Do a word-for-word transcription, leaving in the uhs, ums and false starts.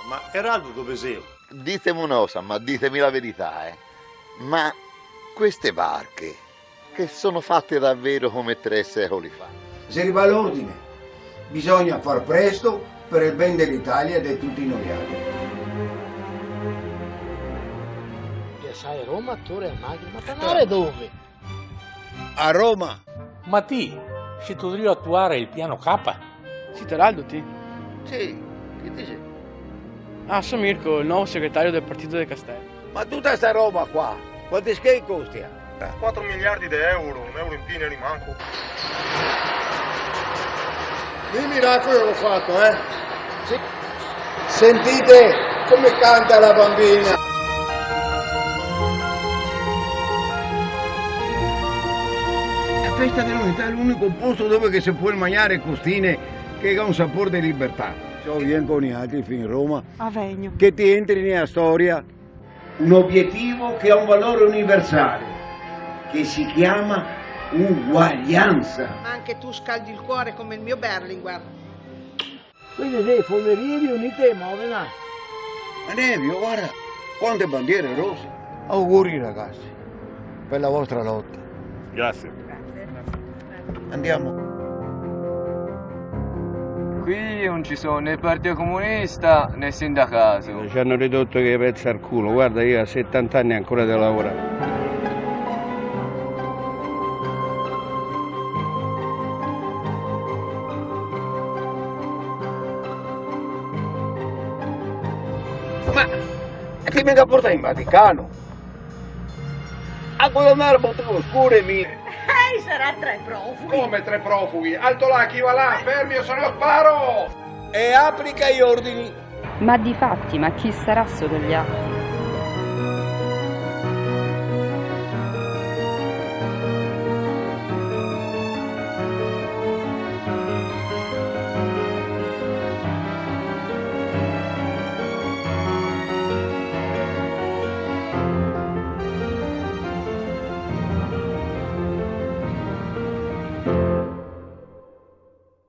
Ma Eraldo dove xelo? Diteme una cosa, ma diteme la verità, eh. Ma queste barche che sono fatte davvero come tre secoli fa? Se rivà l'ordine, bisogna far presto per el ben de l'Italia e de tuti noialtri. Piazzale Roma, Torre a Magri, ma par ndare dove? A Roma. Ma ti, sito drio atuare el piano K? Sito Eraldo, ti? Sì, chi ti xe? Ah, so Mirko, el novo segretario del partito de Castel. Ma tuta sta roba qua, quanti schei costa? Quatro miliardi de euro, un euro in pì, un euro in manco. Che miracolo che go fato, eh? Sì. Sentite come canta la bambina. La festa de l'unità xe l'unico posto dove che se pol magnare costine che ga un sapor de libertà. Ciò, vien co nialtri fin Roma. A Vegno. Che ti entri nea storia. Un obietivo che ha un valore universale, che si chiama uguaglianza. Ma anche tu scaldi il cuore come il mio Berlinguer. Quindi sì, Formerie Riunite e Modena. Ma Nevio, guarda, quante bandiere rosse. Auguri ragazzi, per la vostra lotta. Grazie. Andiamo. Qui non ci sono né il Partito Comunista né sindacato. Ci hanno ridotto che pezzi al culo, guarda, io a settanta anni ancora devo lavorare. Ma, e chi me ga portà in Vaticano? A governare botteghe oscure, mi. Eh, sarà tre profughi. Come tre profughi? Alto là, chi va là? Fermi o se no sparo! E aplica i ordini. Ma difatti, ma chi sarà soto gli atti?